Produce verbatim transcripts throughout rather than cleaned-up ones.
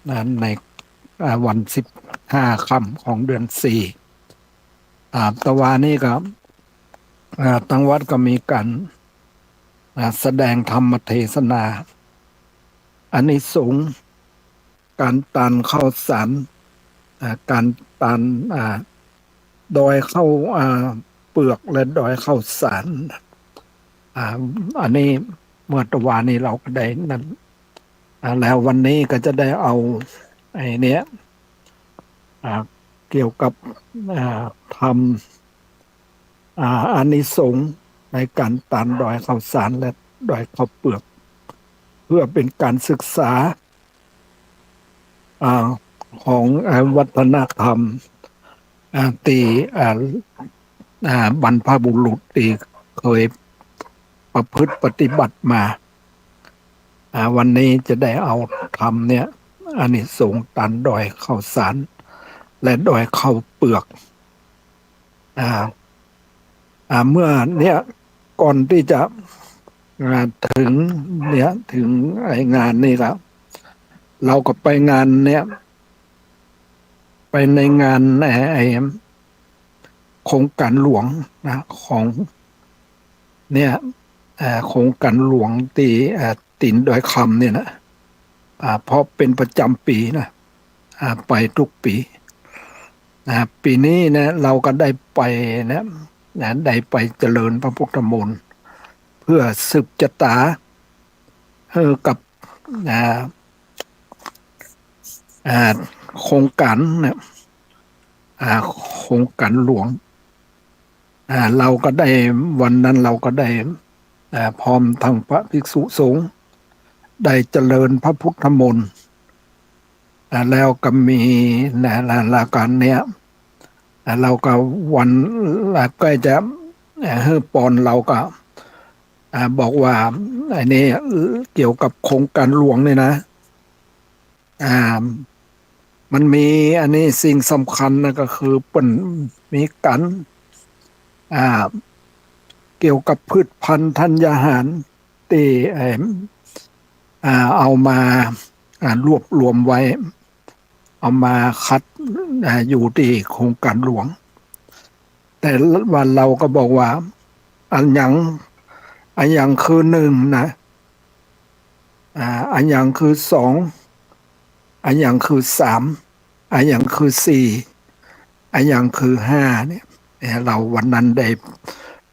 นะ ใน อ่า วันสิบห้าค่ำของเดือนสี่ อ่า ตะวานี้ก็ อ่า ตังวัดก็มีก๋าน อ่า แสดงธรรมเทศนา อานิสงส์ก๋านตานข้าวสาร อ่า ก๋านตาน อ่า ดอยข้าว อ่า เปือกและดอยข้าวสาร อ่า อันนี้เมื่อตะวานี้เราก็ได้นั่น อ่า แล้ววันนี้ก็จะได้เอาไอ้เนี้ย อ่า เกี่ยวกับ อ่า ธรรม อ่า อานิสงส์ในก๋านตานดอยข้าวสารและดอยข้าวเปือก เพื่อเป๋นก๋านศึกษา อ่า ของ อ่า วัฒนธรรม อ่า ตี้ อ่า อ่า บรรพบุรุษตี้เกยประพฤติปฏิบัติมา อ่า วันนี้จะได้เอาธรรมเนี่ย อานิสงส์ตานดอยข้าวสาร และดอยข้าวเปือก อ่า อ่า เมื่อเนี่ย ก่อนตี้จะ อ่า เถิงเนี่ย เถิงไอ้งานนี่ละ เราก็ไปงานเนี่ย ไปในงานไอ้ ไอ้โครงก๋านหลวงนะ ของ เนี่ย อ่า โครงก๋านหลวงตี้ อ่า ตี๋นดอยคำเนี่ยนะ อ่า เพราะเป๋นประจ๋ำปี๋นะ อ่า ไปกู้ปี๋ นะ ปี๋นี้นะ เราก็ได้ไปนะ นะ ได้ไปเจริญพระพุทธมนต์ เพื่อสืบจะต๋าหื้อกับ อ่า อ่า โครงก๋านนะ อ่า โครงก๋านหลวง อ่า เราก็ได้ วันนั้นเราก็ได้ อ่า พร้อมตังพระภิกษุสงฆ์ ได้เจริญพระพุทธมนต์ อ่า แล้วก็มี นะ แล้ว แล้วก็เนี่ย อ่า เราก็วัน แล้วใก้จะ อ่า หื้อปอนเราก็ อ่า บอกว่า ไอ้นี่ เกี่ยวกับโครงก๋านหลวงนี่นะ อ่า มันมีอันนี้สิ่งสำคัญนะ ก็คือเปิ้นมีก๋าน อ่า เกี่ยวกับพืชพันธุ์ธัญญาหารตี้ เอ่อ อ่า เอามา อ่า รวบรวมไว้ เอามาคัด อ่า อยู่ตี้โครงก๋านหลวง แต่ว่าเราก็บอกว่า อะหยัง อะหยังคือหนึ่งนะ อ่า อะหยังคือสอง อะหยังคือสาม อะหยังคือสี่ อะหยังคือห้าเนี่ย เนี่ย เราวันนั้นได้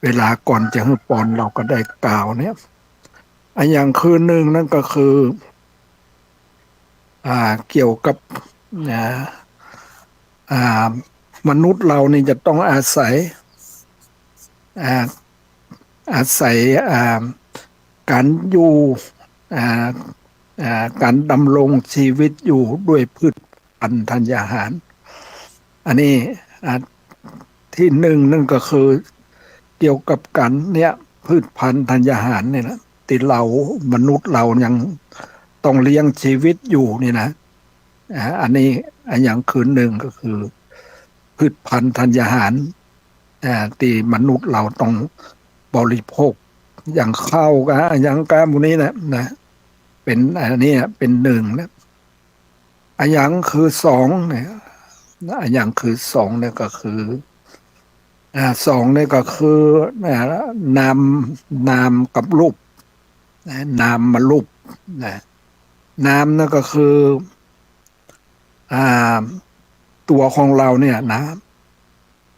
เวลาก่อนจะหื้อปอนเราก็ได้กล่าวเนี่ย อะหยังคือหนึ่งนั่นก็คือ อ่า เกี่ยวกับ อ่า อ่า มนุษย์เรานี่จะต้องอาศัย อ่า อาศัย อ่า ก๋านอยู่ อ่า อ่า ก๋านดำรงชีวิตอยู่ด้วยพืชพันธุ์ธัญญาหาร อันนี้ อ่า ตี้หนึ่งนั่นก็คือเกี่ยวกับก๋านเนี่ย พืชพันธุ์ธัญญาหารเนี่ยนะ ตี้เรามนุษย์เรายังต้องเลี้ยงชีวิตอยู่นี่นะ อ่า อันนี้ อะหยังคือหนึ่งก็คือ พืชพันธุ์ธัญญาหาร อ่า ตี้มนุษย์เราต้องบริโภค อย่างข้าวกา อะหยังกา หมู่นี้นะ นะ เป๋น อันนี้เป๋นหนึ่งนะ อะหยังคือสองเนี่ย อะหยังคือสองเนี่ยก็คือ อ่า สองเนี่ยก็คือ อ่า นาม นามกับรูป นะ นามมารูป นะ นามนั่นก็คือ อ่า ตั๋วของเราเนี่ยนะ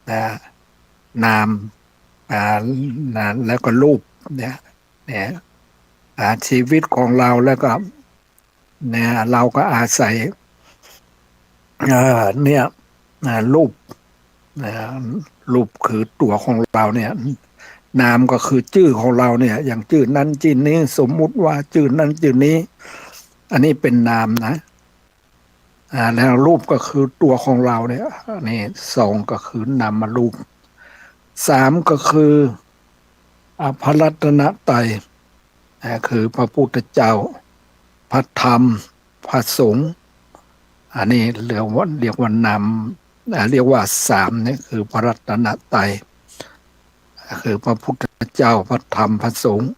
นะ นาม อ่า นะ แล้วก็รูปเนี่ย เนี่ย อ่า ชีวิตของเราแล้วก็ เนี่ย เราก็อาศัย เอ่อ เนี่ย อ่า รูป นะ รูปคือตั๋วของเราเนี่ย นามก็คือจื้อของเราเนี่ย อย่างจื้อนั้นจื้อนี้ สมมุติว่าจื้อนั้นจื้อนี้ อันนี้เป๋นนามนะ อ่า แล้วรูปก็คือตั๋วของเราเนี่ย อันนี้สองก็คือนามรูป สามก็คือ อ่า พระรัตนตรัย อ่า คือพระพุทธเจ้า พระธรรม พระสงฆ์ อันนี้เรียกว่า เรียกว่านาม อ่า เรียกว่าสามเนี่ยคือพระรัตนตรัย อ่า คือพระพุทธเจ้า พระธรรม พระสงฆ์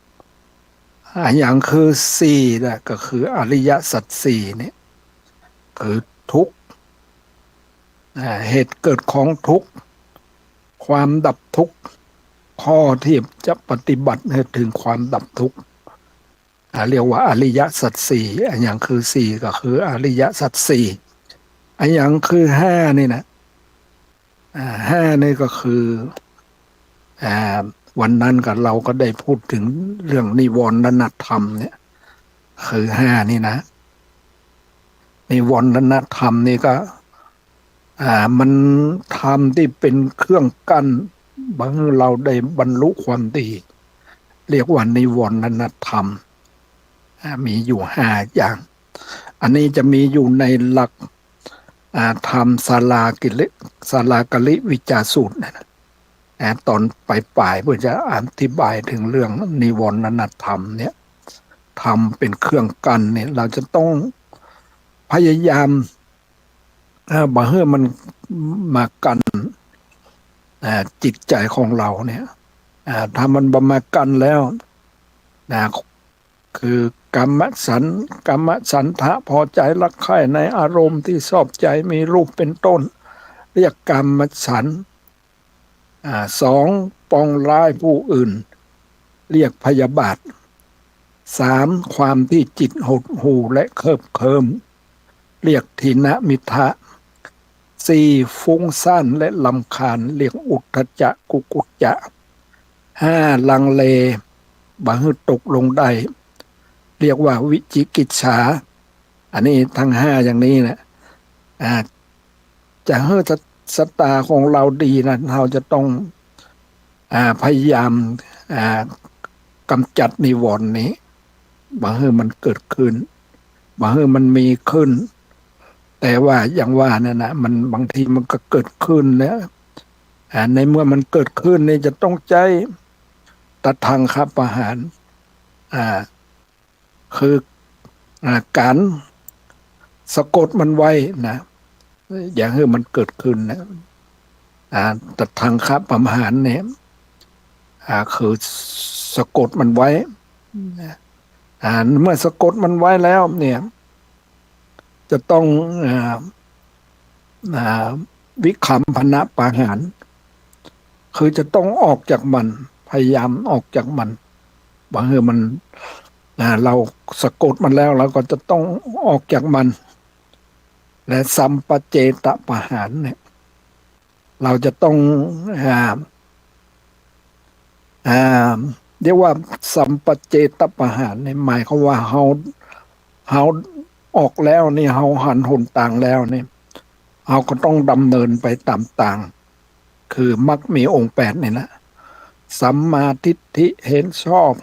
อะหยังคือสี่นะ ก็คืออริยสัจสี่เนี่ย คือทุกข์ อ่า เหตุเกิดของทุกข์ ความดับทุกข์ ข้อที่จะปฏิบัติให้ถึงความดับทุกข์ อ่า เรียกว่าอริยสัจสี่ อะหยังคือสี่ ก็คืออริยสัจสี่ อะหยังคือห้านี่นะ อ่า ห้านี่ก็คือ อ่า วันนั้นก็ เราก็ได้พูดถึงเรื่องนิวรณธรรมเนี่ย คือห้านี่นะ นิวรณธรรมนี่ก็ อ่า มันธรรมตี้เป๋นเครื่องกั้นบ่หื้อเฮาได้บรรลุความดี เรียกว่านิวรณธรรม อ่า มีอยู่ห้าอย่าง อันนี้จะมีอยู่ในหลัก อ่า ธรรมสาลากิริ สาลากิริวิจาสูตรนะ อ่า ตอนป๋ายๆ เปิ้นจะอธิบายถึงเรื่องนิวรณธรรมเนี่ย ธรรมเป๋นเครื่องกั้นเนี่ย เราจะต้องพยายาม อ่า บ่หื้อมันมากั้น อ่า จิตใจ๋ของเราเนี่ย อ่า ถ้ามันบ่มากั้นแล้วนะ คือกามฉันท์ กามฉันทะ พอใจ๋รักใคร่ในอารมณ์ตี้ชอบใจ๋ มีรูปเป๋นต้น เรียกกามฉันท์ อ่า สอง ปองร้ายผู้อื่น เรียกพยาบาท สาม ความตี้จิตหดหู่และเคลิบเคลิ้ม เรียกถีนมิทธะ สี่ ฟุ้งซ่านและรำคาญ เรียกอุทธัจจะ กุกุจจะ ห้า ลังเล บ่หื้อตกลงได้ เรียกว่าวิจิกิจฉา อันนี้ทั้งห้าอย่างนี้นะ อ่า จะหื้อชะ ชะตาของเราดีนะ เราจะต้อง อ่า พยายาม อ่า กำจัดนิวรณ์นี้ บ่หื้อมันเกิดขึ้น บ่หื้อมันมีขึ้น แต่ว่าอย่างว่านั่นนะ มันบางทีมันก็เกิดขึ้นแล้ว อ่า ในเมื่อมันเกิดขึ้นนี่จะต้องใจ๊ตะทังคประหาร อ่า คือ อ่า ก๋านสะกดมันไว้นะ อย่าหื้อมันเกิดขึ้นนะ อ่า ตะทังคประหารเนี่ย อ่า คือสะกดมันไว้นะ อ่า เมื่อสะกดมันไว้แล้วเนี่ย จะต้อง อ่า อ่า วิคัมภนประหาร คือจะต้องออกจากมัน พยายามออกจากมัน บ่หื้อมัน อ่า เราสะกดมันแล้ว เราก็จะต้องออกจากมัน และสัมปเจตประหารเนี่ย เราจะต้อง อ่า อ่า เรียกว่าสัมปเจตประหารเนี่ย หมายความว่าเฮา เฮาออกแล้วนี่ เฮาหันหนตางแล้วนี่ เฮาก็ต้องดำเนินไปต๋ามตาง คือมรรคมีองค์แปดนี่แหละ สัมมาทิฏฐิเห็นชอบ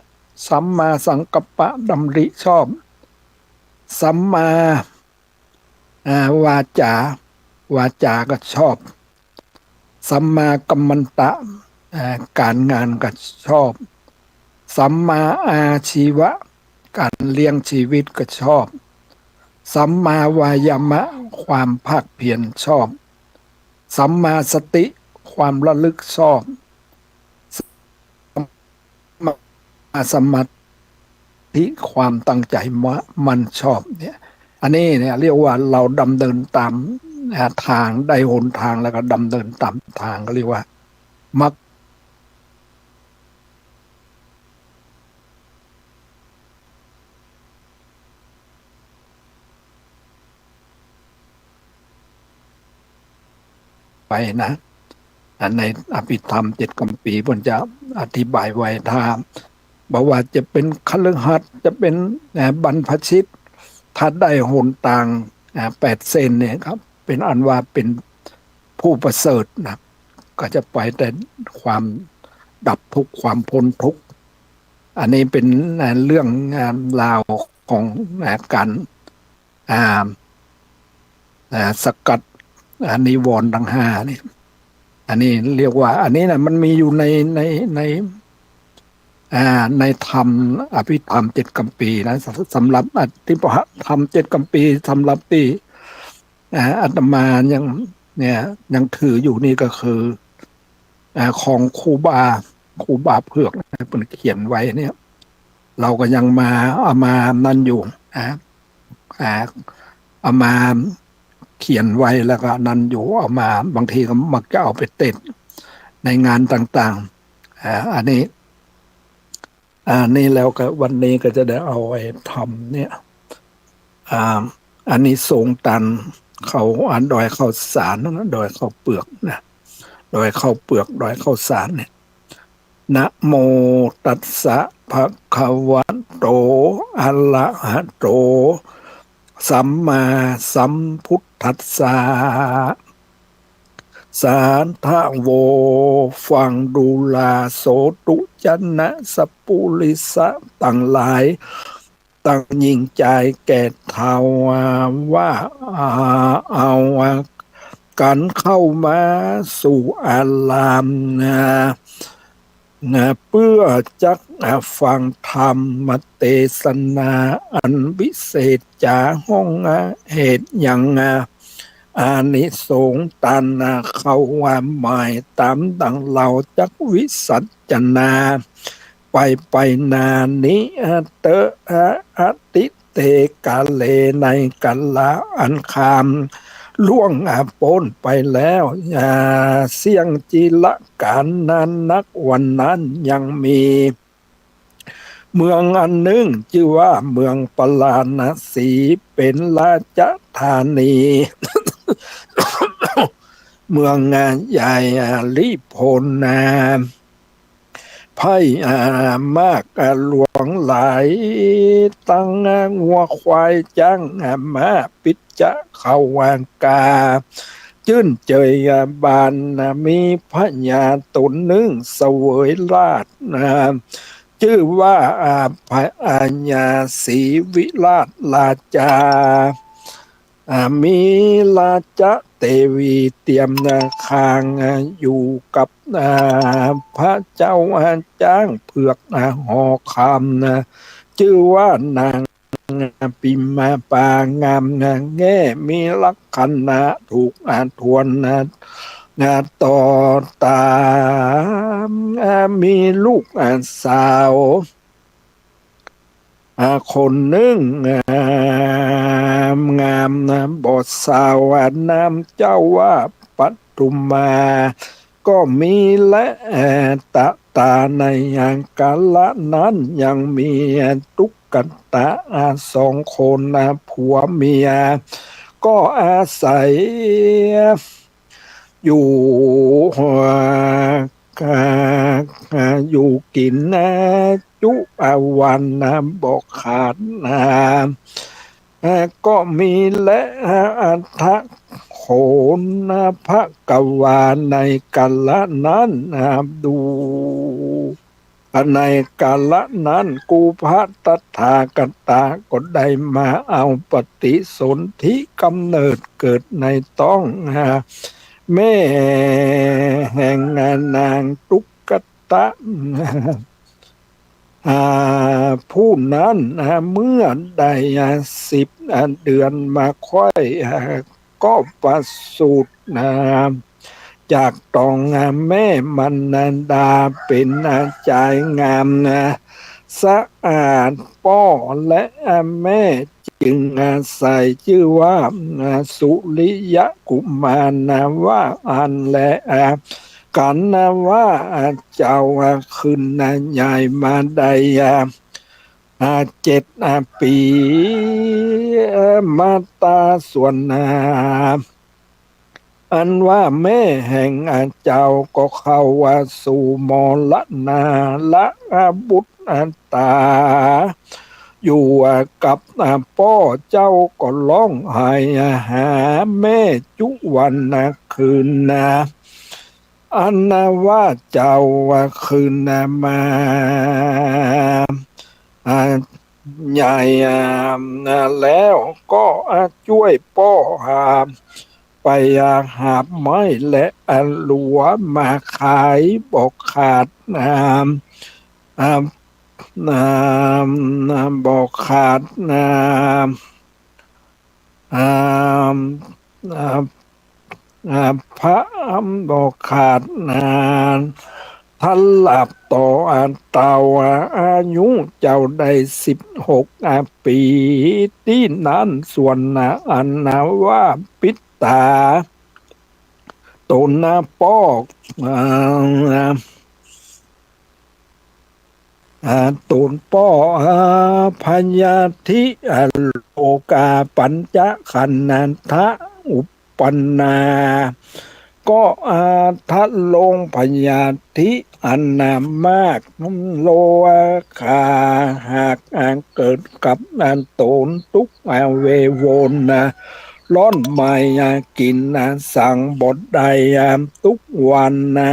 สัมมาสังกัปปะดำริชอบ สัมมา อ่า วาจา วาจาก็ชอบ สัมมากัมมันตะ อ่า ก๋านงานก็ชอบ สัมมาอาชีวะ ก๋านเลี้ยงชีวิตก็ชอบ สัมมาวายามะ ความภาคเพียรชอบ สัมมาสติ ความระลึกชอบ สัมมาสมาธิ ความตั้งใจ๋มั่นชอบเนี่ย อันนี้เนี่ยเรียกว่าเราดำเนินต๋าม อ่า ตาง ได้หนตางแล้วก็ดำเนินต๋ามตาง ก็เรียกว่ามรรค ไปนะ อันในอภิธรรมเจ็ดกัมพีร์เปิ้นจะอธิบายไว้ ถ้าบ่ว่าจะเป๋นคฤหัสถ์ จะเป๋น เอ่อ บรรพชิต ถ้าได้หนตาง อ่า แปดเส้นเนี่ยครับ เป๋นอันว่าเป๋นผู้ประเสริฐนะ ก็จะไปแต่ความดับทุกข์ ความพ้นทุกข์ อันนี้เป๋น อ่า เรื่อง อ่า ราวของ อ่า ก๋าน อ่า อ่า สกัด อ่า นิวรณ์ตังห้านี่ อันนี้เรียกว่า อันนี้นะมันมีอยู่ใน ใน ใน อ่า ในธรรม อภิธรรมเจ็ดกัมพีร์นะ ส- สำหรับอภิธรรมเจ็ดกัมพีร์ สำหรับตี้ อ่า อาตมายัง เนี่ย ยังถืออยู่นี่ก็คือ อ่า ของครูบา ครูบาเผือกนะ เปิ้นเขียนไว้เนี่ย เราก็ยังมา เอามานั่นอยู่ อ่า อ่า เอามา เขียนไว้แล้วก็อันนั้นอยู่ เอามา บางทีก็มักจะเอาไปเตศน์ในงานต่างๆ อ่า อันนี้ อันนี้แล้วก็วันนี้ก็จะได้เอาไอ้ธรรมเนี่ย อ่า อานิสงส์ตานเข้า อ่า ดอยข้าวสารนะ ดอยข้าวเปลือกนะ ดอยข้าวเปลือก ดอยข้าวสารเนี่ย นะโมตัสสะ ภะคะวะโต อะระหะโต สัมมาสัมพุทธัสสะ สาธะโว ฟังดูราโสตุ จะนะ สัปปุริสะตังหลาย ตังยิ่งจายแก่เฮาว่า เอากั๋นเข้ามาสู่อารามนะ นะ เปื้อจักฟังธรรมเตสนาอันวิเศษจ๋า ห้องเหตุยัง อานิสงส์ตานเข้าว่าหมายต๋ามดังเฮาจักวิสัชนา ไปไปนานิเตอะ อติเตกาเล ในกาละอันข้ามล่วงป๊นไปแล้ว เสี้ยงจิรกาลนานนัก วันนั้นยังมี เมืองอันนึ่งจื้อว่าเมืองปาราณสี เป๋นราชธานี เมืองใหญ่ ลี้พล ไพร่มากหลวงหลาย ตังงัวควายจ๊างม้า ปิจจะขาวกา จื้นเจยบาน มีพญาต๋นนึ่งเสวยราช จื้อว่าพญาศรีวิราชราชา มีราชเตวีเตียมคาง อยู่กับพระเจ้าจ๊างเผือกหอคำ จื้อว่านางปิมพางามแง่ มีลักขณะถูกทวนต่อต๋าม มีลูกสาว คนนึ่งงามบ่สาว นามเจ้าว่าปทุมา ก็มีแล ตะตาในกาละนั้นยังมีตุ๊กตาสองคนผัวเมีย ก็อาศัย อยู่ อยู่กิ๋นจุวันบ่ขาด ก็มีแลอัฐะโขนพระกวาในกาละนั้น ดู ในกาละนั้น กูพระตถาคตะก็ได้มาเอาปฏิสนธิกำเนิดเกิดในต๊องแม่แห่งนางตุ๊กตา ผู้นั้นเมื่อได้สิบเดือนมาค่อย ก็ประสูติจากต๊องแม่มารดาเป๋นจายงามสะอาดป้อ และแม่จึงใส่จื้อว่าสุริยกุมาร ว่าอั้นแล กั๋นว่าเจ้าขึ้นใหญ่มาได้เจ็ดปี๋ มาตราส่วน อันว่าแม่แห่งเจ้าก็เข้าสู่มรณาละบุตตา อยู่กับป้อ เจ้าก็ร้องไห้หาแม่จุวันคืน อันว่าเจ้าคืนมา อ่า ใหญ่ อ่า แล้วก็ อ่า จ้วยป้อ อ่า ไป อ่า หาบไม้และ อ่า หลัวมาขายบ่ขาด อ่า อ่า อ่า อ่า บ่ขาด อ่า อ่า อ่า อ่า พระบ่ขาด อ่า เ ตลอดต่อเต้าอายุเจ้าได้สิบหกปี ตี้นั้นส่วนอันว่าปิตา ต๋นป้อ อ่า อ่า ต๋นป้อ อ่า พยาธิ อ่า โรคาปัญจขันธะอุปปนนา ก็ อ่า ทะลงพยาธิอันมาก โรคาหาก อ่า เกิดกับ อ่า ต๋นตุ๊กข์ อ่า เววนา ร้อนไหม้ อ่า กิ๋น อ่า สังบ่ได้ อ่า ตุ๊กวันนา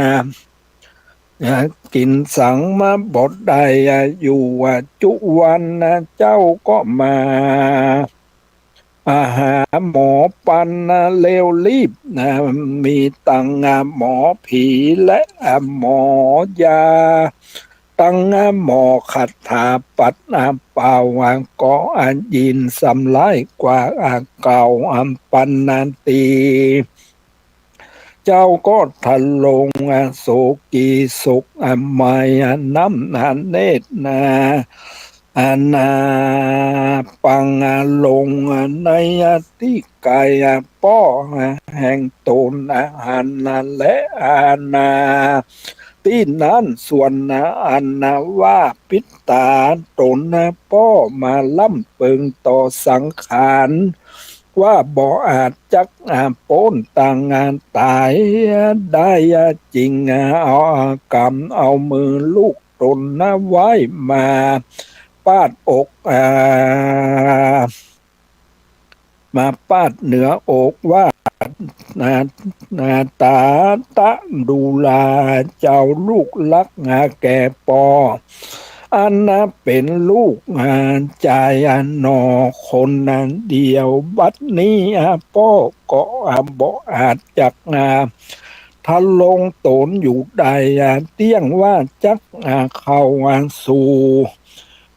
อ่า กิ๋นสังมาบ่ได้ อ่า อยู่ อ่า จุวันนา เจ้าก็มา อ่า หาหมอปันนา เร็วรีบนา มีตัง อ่า หมอผีและ อ่า หมอยา ตัง อ่า หมอคาถาปัด อ่า เป่า อ่า ก็ อ่า ยิ่งสำไลกว่า อ่า เก่า อ่า ปันนาตี้ เจ้าก็ทะลง อ่า โศกีโศก อ่า ไหม้ อ่า น้ำ อ่า เนตรนา อ่า นาปัง อ่า ลง อ่า ใน อ่า ตี้ไกล อ่า ป้อ อ่า แห่งต๋น อ่า หัน อ่า และ อ่า นา ตี้นั้นส่วน อ่า อันว่าปิตา ต๋น อ่า ป้อมาร่ำเปิงต่อสังขาร ว่าบ่อาจจัก อ่า ป๊นตัง อ่า ต๋ายได้ อ่า จึง อ่า เอา อ่า ก๋ำเอามือลูกต๋นนาไว้มาปาดอก อ่า มาปาดเหนืออกว่า อ่า อ่า ตาตะดูรา เจ้าลูกฮัก อ่า แก่ป้อ อันนาเป๋นลูก อ่า จาย อ่า หน่อคน อ่า เดียว บัดนี้ อ่า ป้อก็ อ่า บ่อาจจัก อ่า ทะลงต๋นอยู่ได้ อ่า เตี้ยงว่าจัก อ่า เข้า อ่า สู่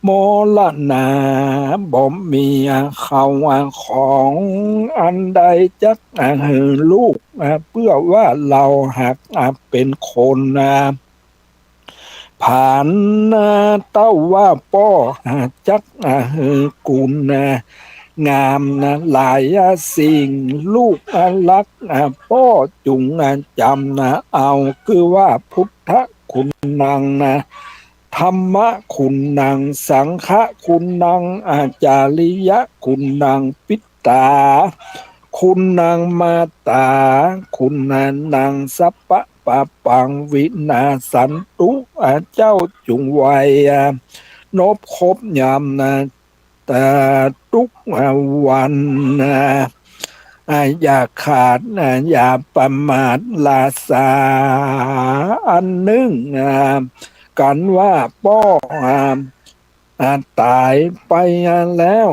มรณา บ่มี อ่า เข้า อ่า ของอันใดจัก อ่า หื้อลูก อ่า เปื้อว่าเฮาหาก อ่า เป๋นคน อ่า ผานนา เต้าว่าป้อ อ่า จัก อ่า หื้อกุณ อ่า งาม อ่า หลาย อ่า สิ่ง ลูก อ่า ฮัก อ่า ป้อจุ่ง อ่า จ๋ำ อ่า เอา คือว่าพุทธคุณัง อ่า ธัมมคุณัง สังฆคุณัง อาจาริยคุณัง ปิตาคุณัง มาตาคุณัง สัพพะปาปัง วินาสันตุ อ่า เจ้าจุ่งไว อ่า นบคบยามนา แต่ทุกวันนา อ่า อย่าขาด อ่า อย่าประมาท ลาสาอันนึ่ง อ่า กั๋นว่าป้อ อ่า อ่า ต๋ายไป อ่า แล้ว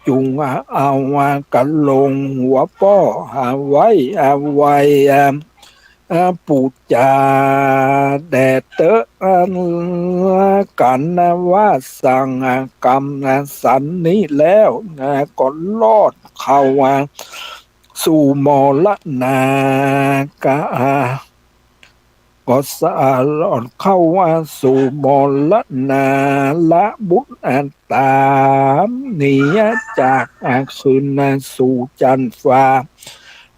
จุ่ง อ่า เอา อ่า กะโหลงหัวป้อ อ่า ไว้ อ่า ไว้ อ่า อ่า ปู๋จาแด่เต๊อะ อ่า กั๋นนาว่าสั่ง อ่า กำ อ่า สันนี้แล้ว อ่า ก็รอดเข้า อ่า สู่มรณากะ อ่า ก็สะอาดเข้า อ่า สู่มรณาละบุตร อ่า ต๋ามหนีจาก อ่า ขึ้น อ่า สู่จั๊นฟ้า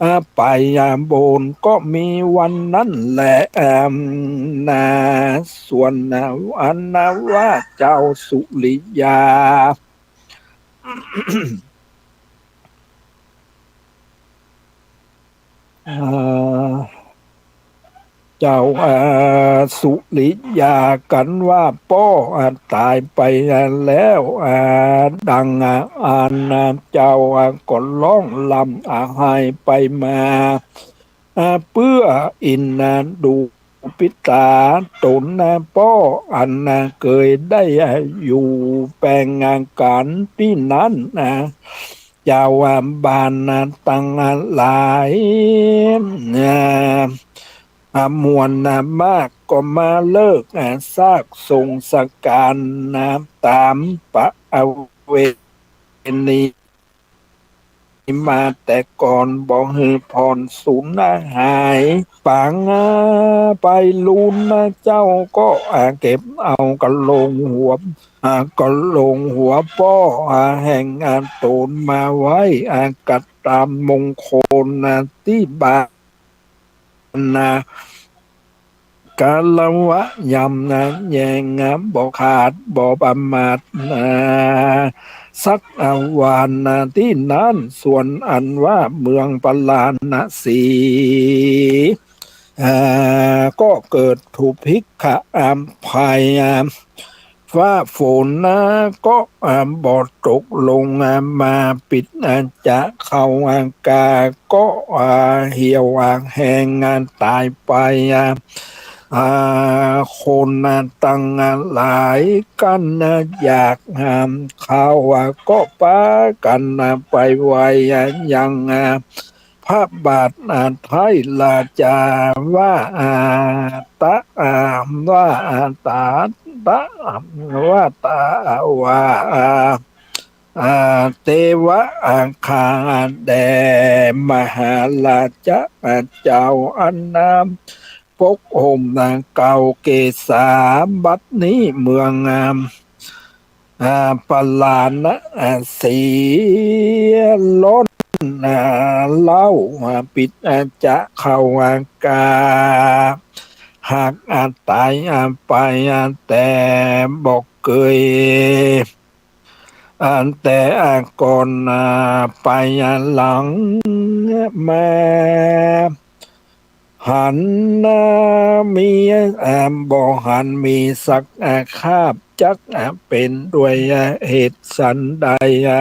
อ่า ไป อ่า บน ก็มีวันนั้นแหละ อ่า นา ส่วน อ่า อันนาว่าเจ้าสุริยา อ่า เจ้า อ่า สุริยากั๋นว่าป้อ อ่า ต๋ายไป อ่า แล้ว อ่า ดัง อ่า อันนาเจ้า อ่า ก็ฮ้องร่ำ อ่า ไห้ไปมา อ่า เปื้ออินนาดูปิตาต๋นนาป้อ อันนาเกยได้ อ่า อยู่แปง อ่า กั๋นตี้นั้นนา เจ้า อ่า บ้านนาตังหลาย อ่า อ่า มวลนามากก็มาเลิก อ่า ซากส่งสการนาต๋ามประเวณี มาแต่ก่อน บ่หื้อผ่อนสูญหาย ปางไปลูนเจ้าก็เก็บเอากะโหลงหัว กะโหลงหัวป้อแห่งต๋นมาไว้ กระตำมงคลตี้บาน กาละวะยำนะ แยงนะ บ่ขาดบ่ประมาทนะ สักวันนะ ตี้นั้นส่วนอันว่าเมืองปาราณสี อ่า ก็เกิดถูกภิกขะ อ่า ภัย อ่า ฟ้าฝนนะ ก็ อ่า บ่ตกลง อ่า มาปิด อ่า จะเข้า อ่า กา ก็ อ่า เหี่ยว อ่า แห้ง อ่า ต๋ายไป อ่า อ่า คน อ่า ตัง อ่า หลายกั๋น อ่า อยาก อ่า เข้า อ่า ก็ปากั๋น อ่า ไปไว อ่า ยัง อ่า พระบาท อ่า ไพร่ราชาว่า อ่า ตะ อ่า ว่า อ่า ตา ตะ ว่า ตา ว่า อ่า อ่า เตวะ อ่า ข้าแด่มหาราชะ อ่า เจ้าอันนา ปกห่ม อ่า เกล้าเกศา บัดนี้เมือง อ่า อ่า ปาราณสีล้น อ่า เล่า อ่า ปิด อ่า จะเข้า อ่า กา หาก อ่า ต๋าย อ่า ไป อ่า แต่บ่เกย อ่า แต่ อ่า ก่อน อ่า ไป อ่า หลังมา หัน อ่า มี อ่า บ่หันมีสัก อ่า คาบจัก อ่า เป๋นด้วย อ่า เหตุสันใด อ่า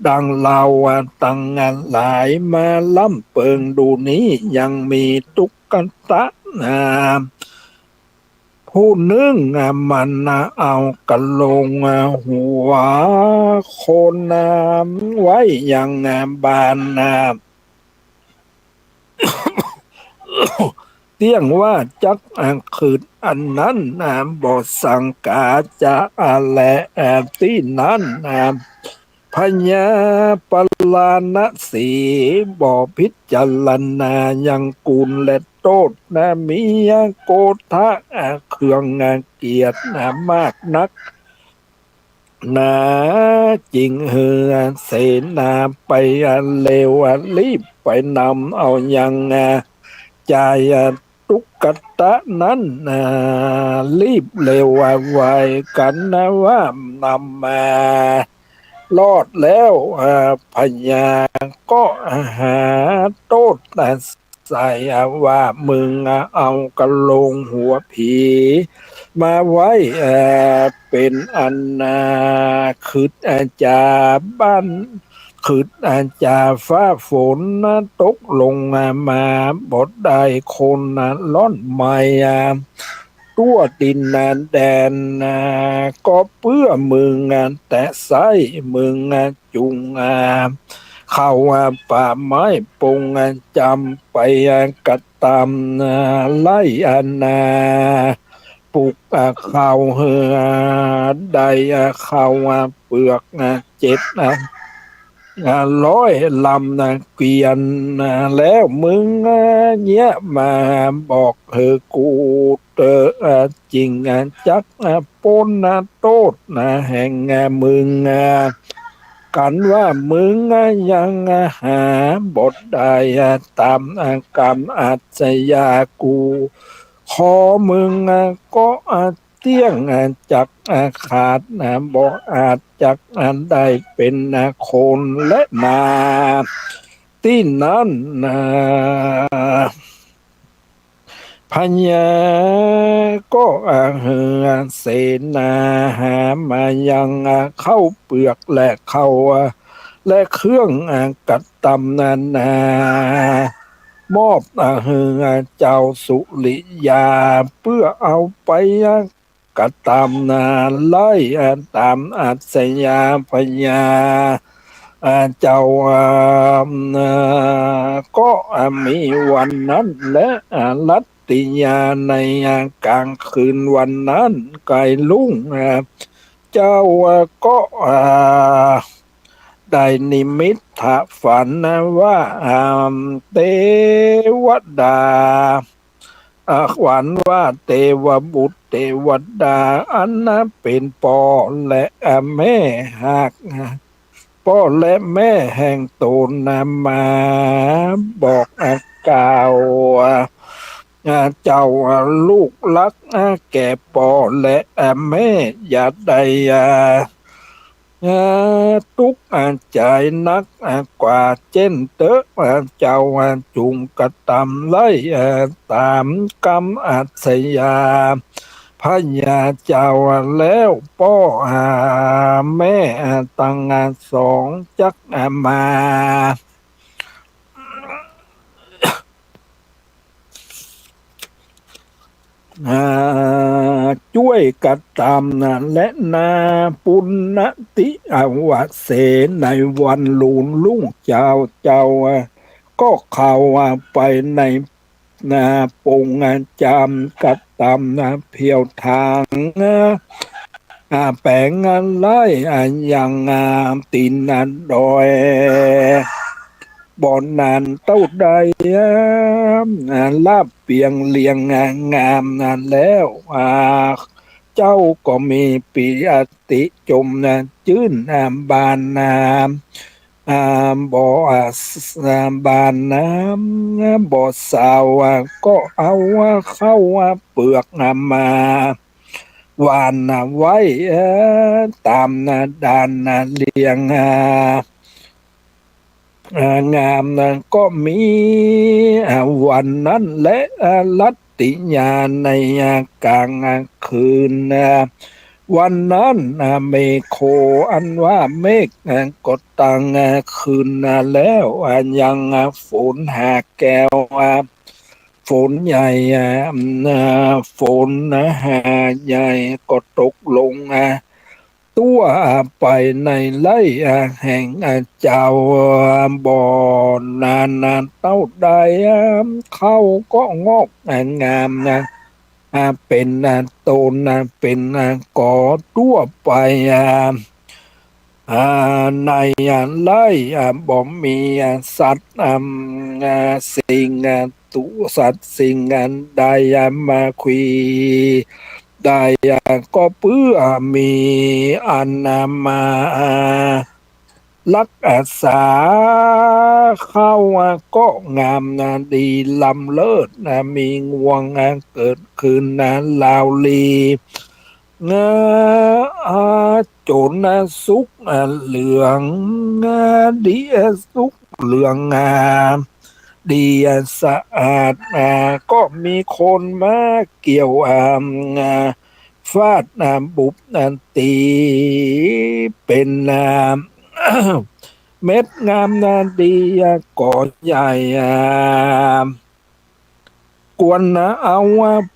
ดังเฮา อ่า ตัง อ่า หลายมาร่ำเปิงดูนี้ ยังมีตุ๊กตะ อ่า ผู้นึ่ง อ่า มัน อ่า เอากะโหลง อ่า หัวคน อ่า ไว้ยัง อ่า บาน อ่า เตี้ยงว่าจัก อ่า ขึดอันนั้น อ่า บ่สังกาจะ อ่า แล อ่า ตี้นั้น อ่า พญาปาราณสีบ่พิจารณายังกูลและโต้ษนะ มีโกธะ อ่า เคือง อ่า เกียจ อ่า มากนัก หนา จึงหื้อเสนาไป อ่า เร็ว อ่า รีบไปนำเอายัง อ่า จาย อ่า ตุ๊กตะนั้น อ่า รีบเร็ว อ่า ไวกั๋นนะ ว่านำมารอดแล้ว อ่า พญาก็หาโต้ษ อ่า ใส่ อ่า ว่ามึง อ่า เอากะโหลงหัวผีมาไว้ อ่า เป๋นอัน อ่า ขึด อ่า จะบาน ขึด อ่า จะฟ้าฝนนะ ตกลง อ่า มาบ่ได้ คน อ่า ล่อนไม้ อ่า ทั่วดิน อ่า แดน อ่า ก็เปื้อมึง อ่า แต่ใส้ มึง อ่า จุ่ง อ่า เข้า อ่า ป่าไม้ปง อ่า จำไป อ่า กระตำ อ่า ไร่ อ่า นา ปลูก อ่า ข้าว เฮือ ได้ อ่า ข้าว อ่า เปลือก อ่า เจ็ด อ่า อ่า ร้อยลำ อ่า เกวียน อ่า แล้วมึง อ่า เยียะมาบอกหื้อกูเต๊อะ อ่า จึง อ่า จัก อ่า ป๊น อ่า โต้ษ อ่า แห่ง อ่า มึง อ่า กั๋นว่ามึง อ่า ยัง อ่า หาบ่ได้ อ่า ต๋าม อ่า กำอาชญากู ขอมึง อ่า ก็ อ่า เตี้ยง อ่า จัก อ่า ขาด อ่า บ่อาจจัก อ่า ได้เป๋น อ่า คนและนา ตี้นั้น อ่า พญาก็ อ่า หื้อเสนาหามายัง อ่า ข้าวเปลือกและข้าว อ่า และเครื่อง อ่า กระตำนานา มอบ อ่า หื้อ อ่า เจ้าสุริยา เปื้อเอาไป อ่า กระตำนาไร่ อ่า ต๋ามอาชญาพญา อ่า เจ้า อ่า อ่า ก็ อ่า มีวันนั้นแล อ่า รัตติยาใน อ่า ก๋างคืนวันนั้นไก๋รุ่ง อ่า เจ้า อ่า ก็ อ่า ได้นิมิตถะฝันว่า อ่า เตวดา อ่า ฝันว่าเตวบุตรเตวดา อันเป๋นป้อและ อ่า แม่ฮัก ป้อและแม่แห่งต๋นนะ มาบอก อ่า กล่าว อ่า เจ้า อ่า ลูกฮัก อ่า แก่ป้อและ อ่า แม่ อย่าได้ อ่า อ่า ตุ๊กข์ อ่า ใจ๋นัก อ่า กว่าเจ้นเต๊อะ อ่า เจ้า อ่า จุ่งกระตำได้ อ่า ต๋ามกำอัสยา พญาเจ้า อ่า แล้วป้อ อ่า แม่ อ่า ตัง อ่า สองจัก อ่า มา อ่า จ้วยกระตำนะ และนา ปุณณติอวเส ในวันลุนรุ่งเจ้า เจ้า อ่า ก็เข้า อ่า ไปใน นา ปง อ่า จามกระตำนะ เผียวถาง อ่า แป๋ง อ่า ไล่ อ่า ยัง อ่า ตี๋น อ่า ดอย บ่นานเต้าใด อ่า อ่า ราบเปียงเรียง อ่า งาม อ่า แล้ว อ่า เจ้าก็มีปีติจม อ่า จื้น อ่า บาน อ่า อ่า บ่อ อ่า ส- อ่า บานน้ำ บ่อสาว อ่า ก็เอา อ่า ข้าว อ่า เปือก อ่า มา หว่าน อ่า ไว้ เอ่อ ต๋าม อ่า ด่าน อ่า เรียง อ่า อ่า งาม อ่า ก็มี อ่า วันนั้นแล อ่า รัตติยา ใน อ่า ก๋าง อ่า คืน อ่า วันนั้น อ่า เมโฆ อันว่าเมฆ อ่า ก็ตัง อ่า คืน อ่า แล้ว อ่า ยัง อ่า ฝนหาแก้ว อ่า ฝนใหญ่ อ่า อ่า ฝน อ่า หาใหญ่ก็ตกลง อ่า ตั้ว อ่า ไปในไร่ อ่า แห่ง อ่า เจ้า อ่า บ่นาน อ่า เต้าใด อ่า ข้าวก็งอก อ่า งาม อ่า อ่า เป๋น อ่า ต้น อ่า เป๋น อ่า กอตั้วไป อ่า อ่า ใน อ่า ไร่ อ่า บ่มี อ่า สัตว์ อ่า อ่า สิ่ง อ่า ตุสัตว์สิ่งอันใด อ่า มาคุยได้ อ่า ก็เปื้อมีอัน อ่า มา อ่า รักษา ข้าว อ่า ก็งาม อ่า ดีล้ำเลิศ อ่า มีงวง อ่า เกิดขึ้น อ่า ลาวลี งา อ่า จน อ่า สุก อ่า เหลือง อ่า ดี อ่า สุกเหลือง อ่า ดี อ่า สะอาด อ่า ก็มีคนมาเกี่ยว อ่า อ่า ฟาด อ่า บุบ อ่า ตี๋ เป๋น อ่า เม็ดงาม อ่า ดี อ่า ก่อใหญ่ อ่า ควรเอา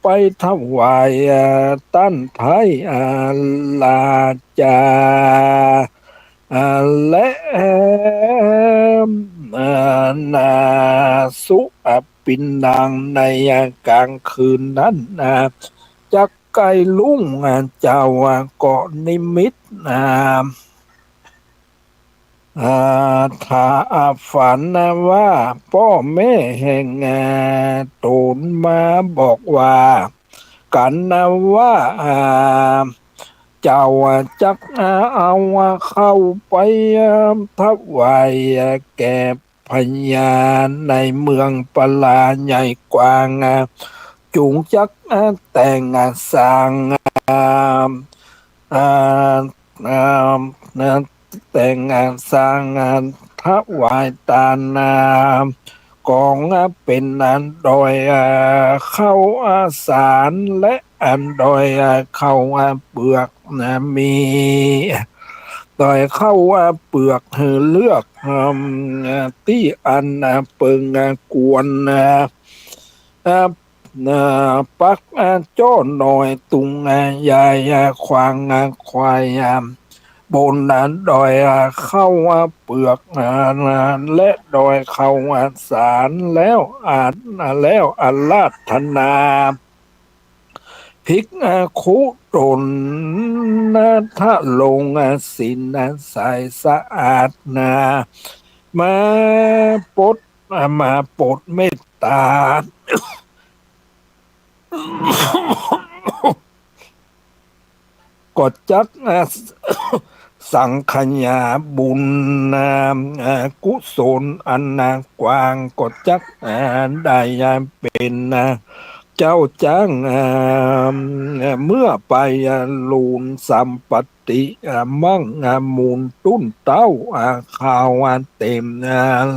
ไปถวายต้านไท้ราจา และ นาสุอปินดัง ในก๋างคืนนั้น จักใก้ลุ่ง เจ้าก็นิมิต อ่า อ่า ถา อ่า ฝันว่าป้อแม่แห่ง อ่า ต๋นมาบอกว่ากั๋นว่า อ่า เจ้าจัก อ่า เอา อ่า ข้าวไป อ่า ถวาย อ่า แก่พญาในเมืองปลาใหญ่กว้าง อ่า จุ่งจัก อ่า แต่ง อ่า สร้าง อ่า อ่า อ่า แต่ง อ่า สร้าง อ่า ถวายตาน อ่า ก๋อง อ่า เป๋น อ่า ดอย อ่า ข้าว อ่า สาร และ อ่า ดอย อ่า ข้าว อ่า เปือก นะ มี ดอยข้าว อ่า เปือก หื้อเลือก อืม อ่า ตี้อัน อ่า เปิง อ่า กวน อ่า อ่า อ่า ปัก อ่า จ้อน้อย ตุง อ่า ใหญ่ อ่า ขวาง อ่า ควาย อ่า บน อ่า ดอย อ่า ข้าว อ่า เปือก อ่า และดอยข้าว อ่า สาร แล้ว อ่า แล้วอาราธนา ภิกขุต๋นนะ ทรงศีลใสสะอาดนา มาปด มาโปรดเมตต๋า ก็จัก สังขยาบุญ กุศลอันกว้าง ก็จักได้เป๋นเจ้าจ้าง เมื่อไปลูนสัมปัตติ มั่งมูลตุ้นเต้า ข้าวเต็ม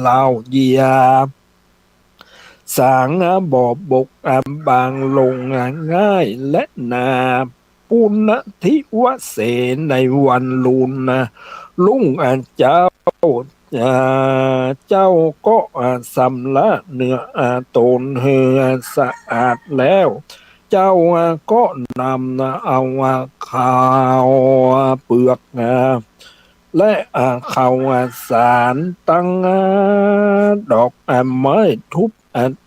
เล้าเยีย สางบ่บกบางลงง่ายแลนา ปุณณทิวเส ในวันลูนรุ่งเจ้า เจ้าก็สำระเนื้อต๋นหื้อสะอาดแล้ว เจ้าก็นำเอาข้าวเปลือก และข้าวสารตังดอกไม้ธูป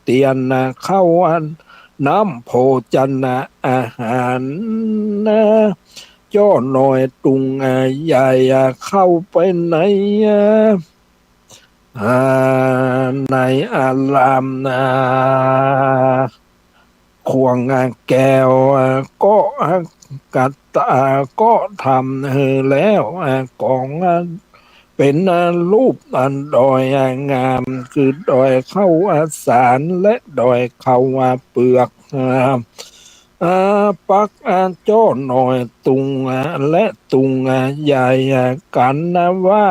เตียน ข้าวน้ำโภชนะอาหาร จ้อน้อยตุงใหญ่ เข้าไปใน ในอาราม ขวงแก้ว ก็กัตตา ก็ทำหื้อแล้ว ของเป๋นรูปอันดอยงาม คือดอยข้าวสารและดอยข้าวเปลือก ปักจ้อน้อยตุงและตุงใหญ่ กั๋นว่า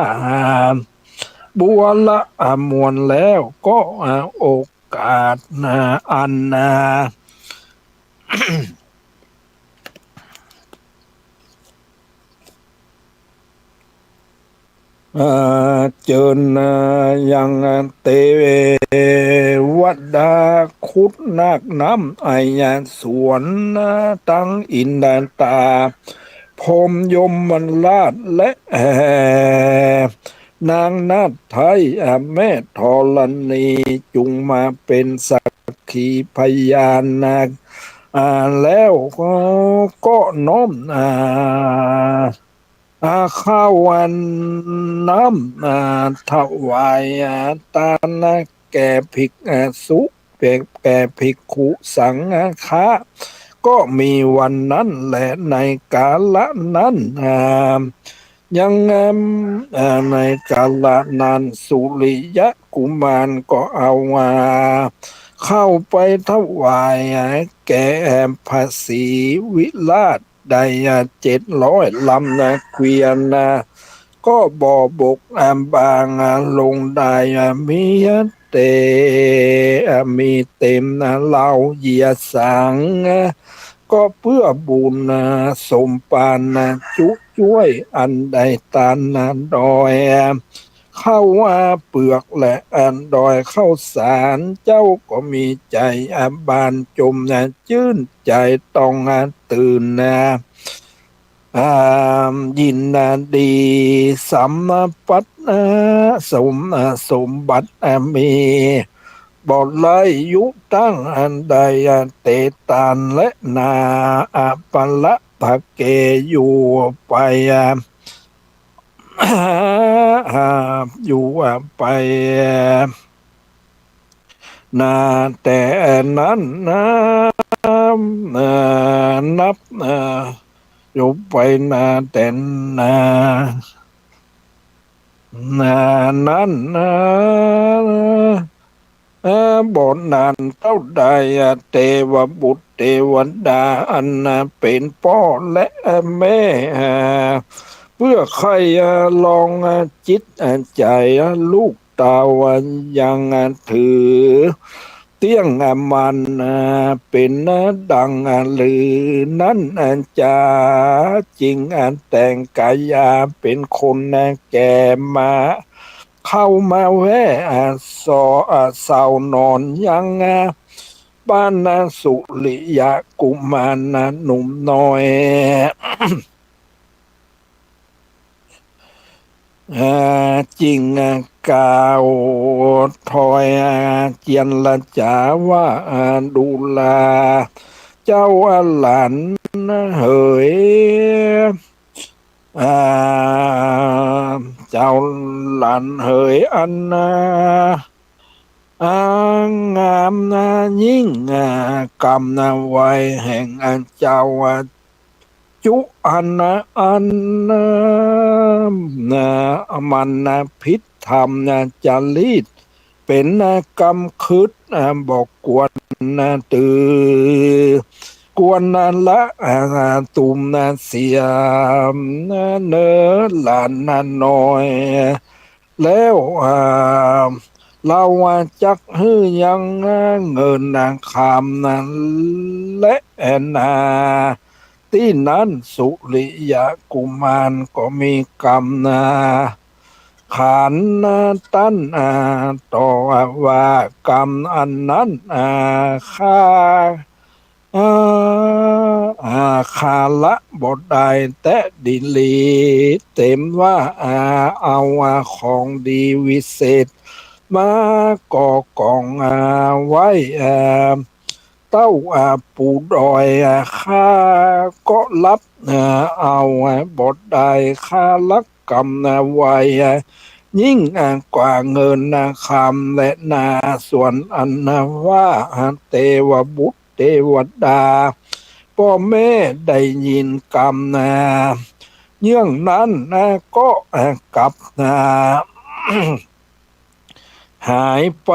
บัวละมวลแล้ว ก็โอกาสอัน เอ่อ เจิญยังเตวดา ครุฑนาคน้ำไอสวน ตังอินทา พรหมยมราชและ นางนาฏไท้ แม่ธรณี จุ่งมาเป๋นสักขีพยาน แล้วก็น้อม ข้าวน้ำ ถวายตานแก่ภิกษุ แก่ภิกขุสังฆะ ก็มีวันนั้นแล ในกาละนั้น ยัง ในกาละนั้นสุริยะกุมารก็เอาข้าวไปถวายแก่พระศรีวิราช ได้เจ็ดร้อยลำเกวียน ก็บ่บกบางลงได้ มีแต่มีเต็มเล้าเยียะสัง ก็เปื้อบุญสมภารจุจ้วยอันได้ตานดอยข้าวเปลือกและดอยข้าวสาร เจ้าก็มีใจ๋บานจมจื้นใจ๋ต้องตื่น ยินดี สมบัติ สม สมบัติมี บ่ไร้ยุตั้งอันใด เตตานและนา อัปปะละภะเก อยู่ไป อยู่ไป นาแต่นั้นนะ นับ อยู่ไปนาแต่นา นานั้นนะ บ่นานเต้าใด เตวบุตรเตวดา อันเป๋นป้อและแม่ เปื้อใค่ลองจิตใจ๋ลูกเต้า ยังถือเตี้ยงมั่น เป๋นดังฤๅนั้นจา จึงแต่งกายาเป๋นคนแก่มา เข้ามาแว่ เซานอนยังบ้านสุริยะกุมารหนุ่มน้อย จึงกล่าวถอยเจียรจาว่า ดูรา เจ้าหลานเหย อ่า เจ้าหลานเหยอัน อ่า งามยิ่ง อ่า กำไวแห่งเจ้าจุอัน อัน มันผิดธรรมจริต เป๋นกำขึด บ่ควร ตือ ควรละ ตุมเสีย เนอหลานน้อย แล้ว เฮาจักหื้อยังเงินคำ และนา ตี้นั้นสุริยะกุมารก็มีกำ ขานต้านต่อว่ากำอันนั้น ข้า ข้าละบ่ได้แต๊ดีหลี เต็มว่า เอาของดีวิเศษ มาก่อกองไว้ เต้าปู่ดอย ข้าก็รับเอาบ่ได้ ข้าละกำไว ยิ่งกว่าเงินคำและนา ส่วนอันว่าเตวบุตรเตวดา ป้อแม่ได้ยินกำ เยื่องนั้นก็กลับ หายไป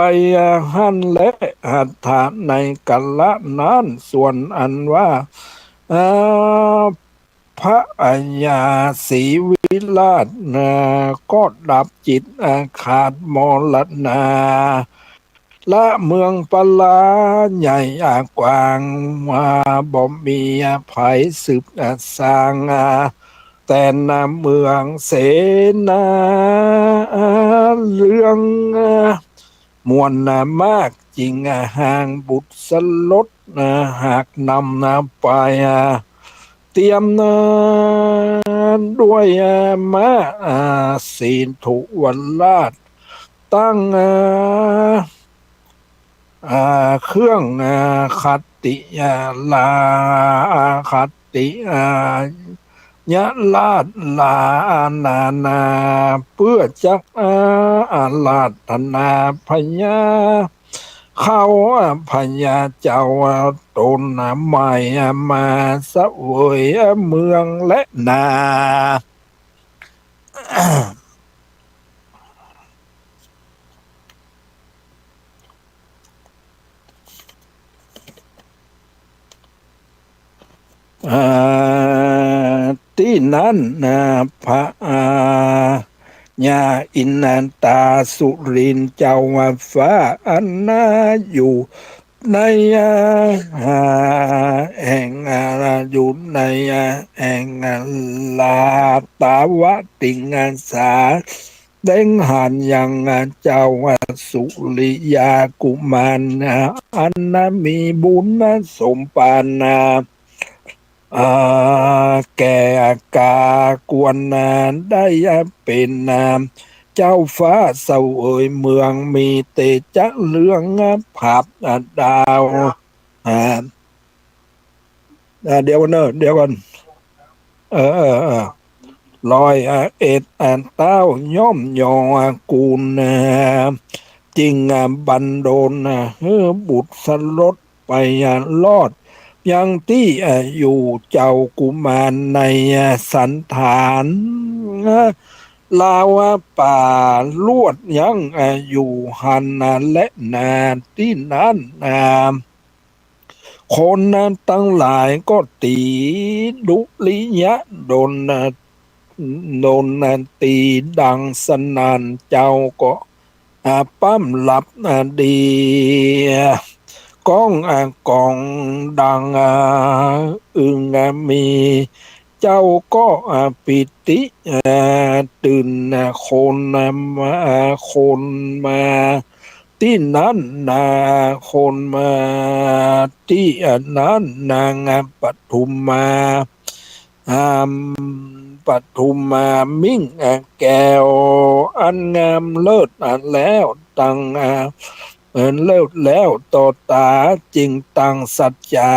หั้นแล อัตถะในกาละนั้น ส่วนอันว่า พระญาศรีวิราช ก็ดับจิต ขาดมรณา ละเมืองปลาใหญ่กว้าง บ่มีไผสืบสร้าง แต่นเมืองเสนาเรือง มวลมากจึงห่างบุตรสลด หากนำไป เตรียม ด้วยม้า สีธุวราช ตั้ง เครื่อง ขัตติลา ขัตติยราชลานานา เปื้อจักอาราธนาพญา เขาพญาเจ้าต๋นใหม่ มาเสวยเมืองและนา อ่า ตี้นั้นนะ พญาอินตาสุรินทร์เจ้าฟ้าอันนาอยู่ใน อ่า แห่ง อ่า อยู่ใน อ่า แห่ง อ่า ลาตาวติงสา แสดงหาญยังเจ้าสุริยากุมาร อันมีบุญสมปาน อ่า แก่กาควรได้เป๋นเจ้าฟ้าเสวยเมือง มีเตจะเรืองผาบดาว อ่า อ่า เดี๋ยวก่อนเนอะ เดี๋ยวก่อน เออ เออ เออ ร้อยเอ็ด อ่า เต้าย่อมยอกูล อ่า จึง อ่า บันดล อ่า หื้อบุตรสลดไป อ่า รอด ยังตี้ อ่า อยู่เจ้ากุมารใน อ่า สันฐาน อ่า ลาวป่าลวดยัง อ่า อยู่หั้น อ่า และนา ตี้นั้น อ่า คนนั้นตังหลายก็ตรีดุริยะดล ดลตรีดังสนั่น เจ้าก็ อ่า ป้ำหลับ อ่า ดี ก้อง อ่า กองดัง อ่า อึง อ่า มี เจ้าก็ อ่า ปีติ อ่า ตื่น อ่า คน อ่า มา อ่า คนมา ตี้นั้นนา คนมา ตี้อันนั้นนาง อ่า ปทุมมา อ่า ปทุมมามิ่ง อ่า แก้ว อันงามเลิศ อ่า แล้วตัง อ่า เลิศแล้วต่อต๋า จึงตั้งสัจจะ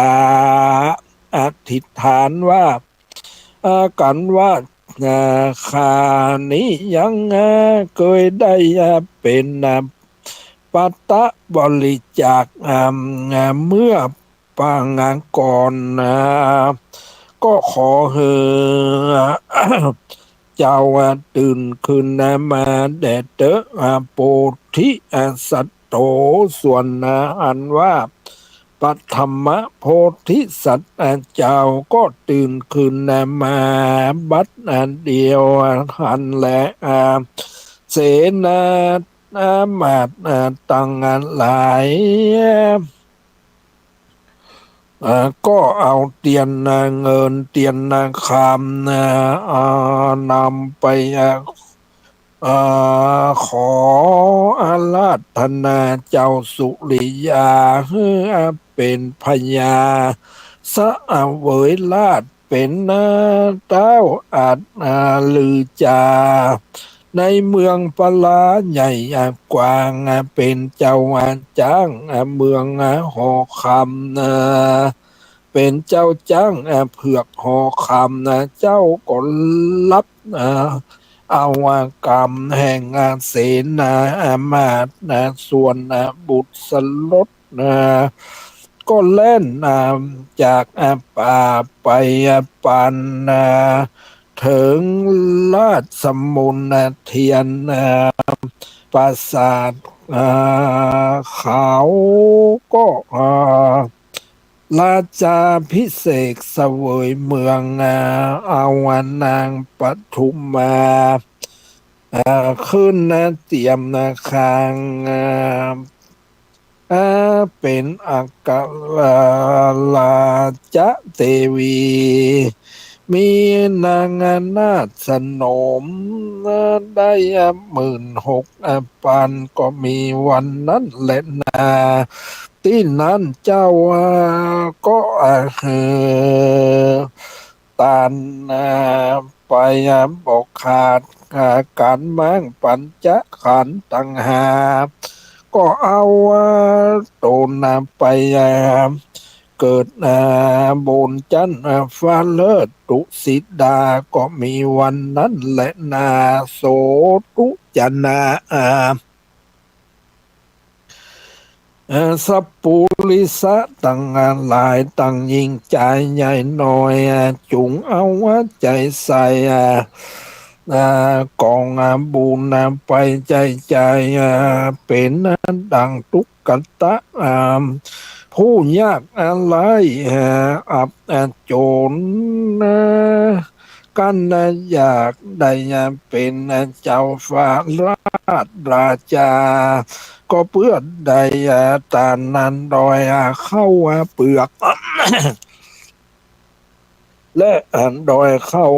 อธิษฐานว่า อา กั๋นว่า อา ข้านี้ยัง อา เกยได้ อา เป๋น อา ปัตตบริจาค อา เมื่อปางก่อน อา ก็ขอหื้อ เจ้า อา ตื่นคืน อา มาแด่เต๊อะ อา โพธิ อา สัตว์ โต ส่วนอันว่า ปฐมโพธิสัตว์เจ้าก็ตื่นคืนมาบัดเดียวหั้นแล เสนาอามาตย์ตังหลาย ก็เอาเตียนเงินเตียนคำ นำไป เอ่อ ขออาราธนาเจ้าสุริยา หื้อเป๋นพญาเสวยราชย์ เป๋นเต๊าอัจฉริยะในเมืองพลาใหญ่กว้าง เป๋นเจ้าจ๊างเมืองหอคำ เป๋นเจ้าจ๊างเผือกหอคำ เจ้าก็ฮับ เอากำแห่งเสนาอามาตย์ ส่วนบุตรสรส ก็แล่นจากป่าไปปานเถิงราชมณเฑียรปราสาท เขาก็ ราชาภิเษกเสวยเมือง เอานางปทุมมา ขึ้นเตียมคาง เป๋นอัครราชเทวี มีนางนาถสนมได้หมื่นหก ปัน ก็มีวันนั้นแลนา ตี้นั้นเจ้าก็หื้อตานไปบริขารก๋านมังปัญจขันธ์ตังห้า ก็เอาต๋นไปเกิดบนจั๊นฟ้าเลิศ ตุสิดา ก็มีวันนั้นแลนา โสตุจนา สัปปุริสะตังหลาย ตังญิงจายใหญ่น้อย จุ่งเอาใจ๋ใส่ก๋องบุญไปใจ๋ใจ๋ เป๋นดั่งตุ๊กตะ ผู้ยากไร้อับจ๋น กั๋นอยากได้เป๋นเจ้าฟ้าราชราชา ก็เปื้อได้ตานนั้นโดยข้าวเปลือก และโดยข้าว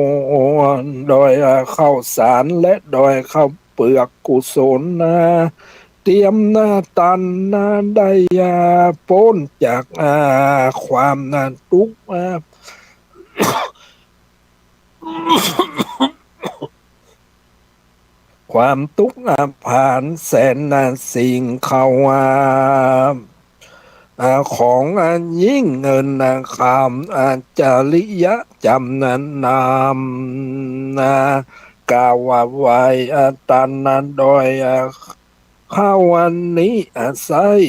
โดยข้าวสาร และโดยข้าวเปลือกกุศลนา เตียมนาตานนาได้ป๊นจากความตุ๊กข์ ความตุ๊กข์ผานแสนสิ่งเข้า ของยิ่งเงินคำ จริยะจำนำ กล่าวว่าไหว้ตานนั้นโดย ข้าวนี้อาศัย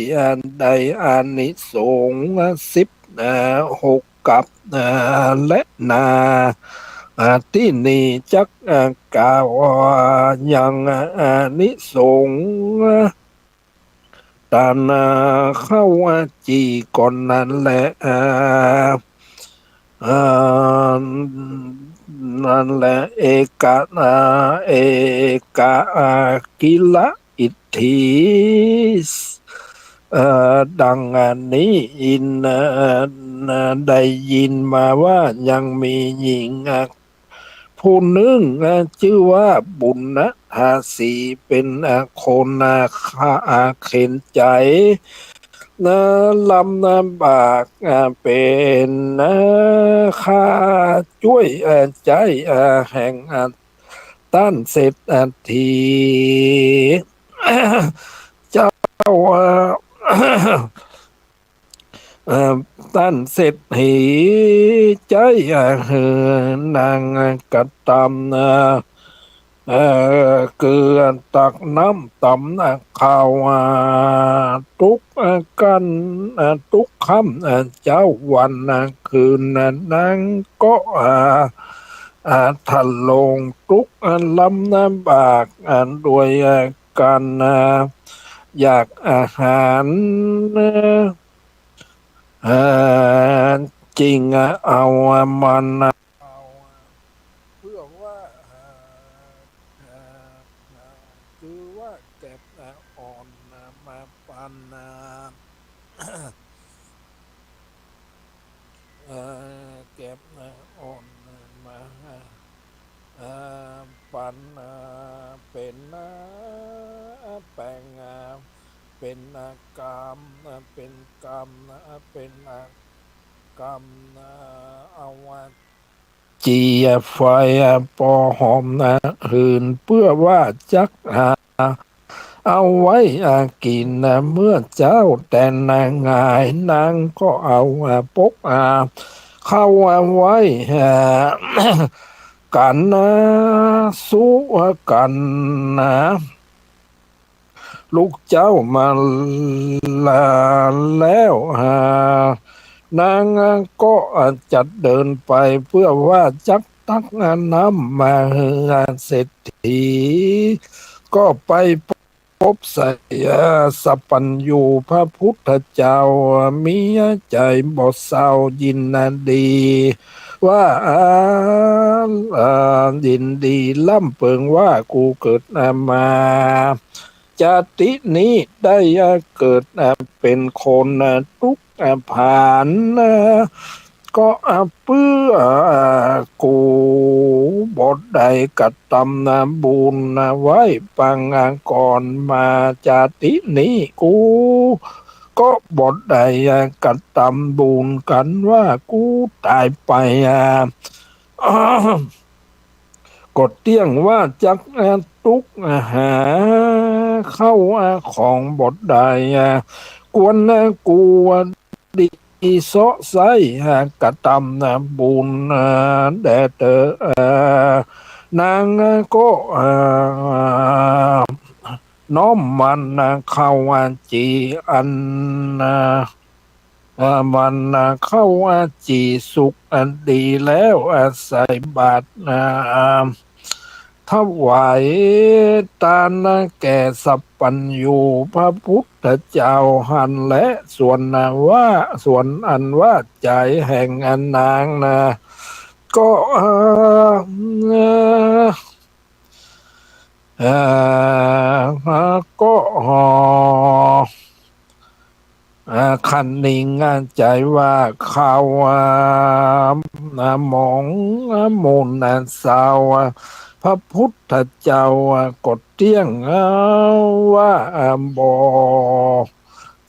ได้อานิสงส์สิบหกกัป และนา ตี้นี้จักกล่าวยังอานิสงส์ตานข้าวจี่ก่อนนั้นแล นั้นแล เอกะ เอกะกิละ อิทธิ ดังนี้ได้ยินมาว่ายังมีหญิงผู้นึ่งจื้อว่าบุณฑาสี เป๋นคนเข็ญใจ๋ ลำบาก เป๋นข้าจ้วยใจ๊แห่งต้านเศรษฐี เจ้า เอ่อ ต้านเศรษฐีใจ๊ เอ่อ หื้อนางกระตำ เอ่อ เอ่อ เกือตักน้ำตำข้าว อ่า ตุ๊ก อ่า กั๋น อ่า ตุ๊กค่ำ อ่า เจ๊าวัน อ่า คืน อ่า นางก็ อ่า อ่า ทะลงตุ๊ก อ่า ลำบาก อ่า ด้วย อ่า กั๋น อ่า อยากอาหาร เอ่อ จึง อ่า เอา อ่า มัน อ่า เปื้อว่า เอ่อ เอ่อ เอ่อ คือว่าเก็บ เอ่อ อ่อน อ่า มาปัน อ่า เอ่อ เก็บ เอ่อ อ่อน เอ่อ มา เอ่อ ปัน เอ่อ เป๋น เอ่อ แป้ง เอ่อ เป๋น เอ่อ กำ เอ่อ เป๋นกำ เอ่อ เป๋น เอ่อ กำ เอ่อ เอา อ่า จี่ อ่า ไฟ อ่า ปอหอม อ่า หื้อเปื้อว่าจัก อ่า เอาไว้ อ่า กิ๋น อ่า เมื่อเจ๊า แต่นางหงาย นางก็เอา อ่า ปก อ่า เข้า อ่า ไว้ อ่า กั๋น อ่า สู้ อ่า กั๋น อ่า ลูกเจ๊ามาลาแล้ว อ่า นางก็ อ่า จะเดินไป เปื้อว่าจักตัก อ่า น้ำมาหื้อ อ่า เศรษฐี ก็ไปปบใส่ อ่า สัพพัญญูพระพุทธเจ้า มีใจ๋บ่เศร้ายินดี ว่า อ่า อ่า ยินดีล้ำเปิงว่า กูเกิด อ่า มา จาตินี้ได้ อ่า เกิด อ่า เป๋นคน อ่า ตุ๊ก อ่า ผาน อ่า ก็ อ่า เปื้อ อ่า กูบ่ได้กระตำ อ่า บุญ อ่า ไว้ปาง อ่า ก่อนมา จาตินี้กูก็บ่ได้ อ่า กระตำบุญ กั๋นว่ากูต๋ายไป อ่า ก็เตี้ยงว่าจัก อ่า ตุ๊ก อ่า หาเข้า อ่า ของบ่ได้ อ่า ควร อ่า กู อ่า ดีเซาะใซ้ อ่า กระตำ อ่า บุญ อ่า แด่เต๋อ อ่า นาง อ่า ก็ อ่า น้อมมัน อ่า ข้าว อ่า จี่อัน อ่า อ่า มัน อ่า ข้าว อ่า จี่สุก อ่า ดีแล้ว อ่า ใส่บาตร อ่า ถวายตาน อ่า แก่สัพพัญญูพระพุทธเจ้าหั้นแล ส่วน อ่า ว่า ส่วนอันว่าใจ๋แห่ง อ่า นางนา ก็ อ่า เอ่อ ก็ เอ่อ ครั้นนิ่งใจ๋ว่าข้าว หมองมนเศร้า พระพุทธเจ้าก็เตี้ยงว่าบ่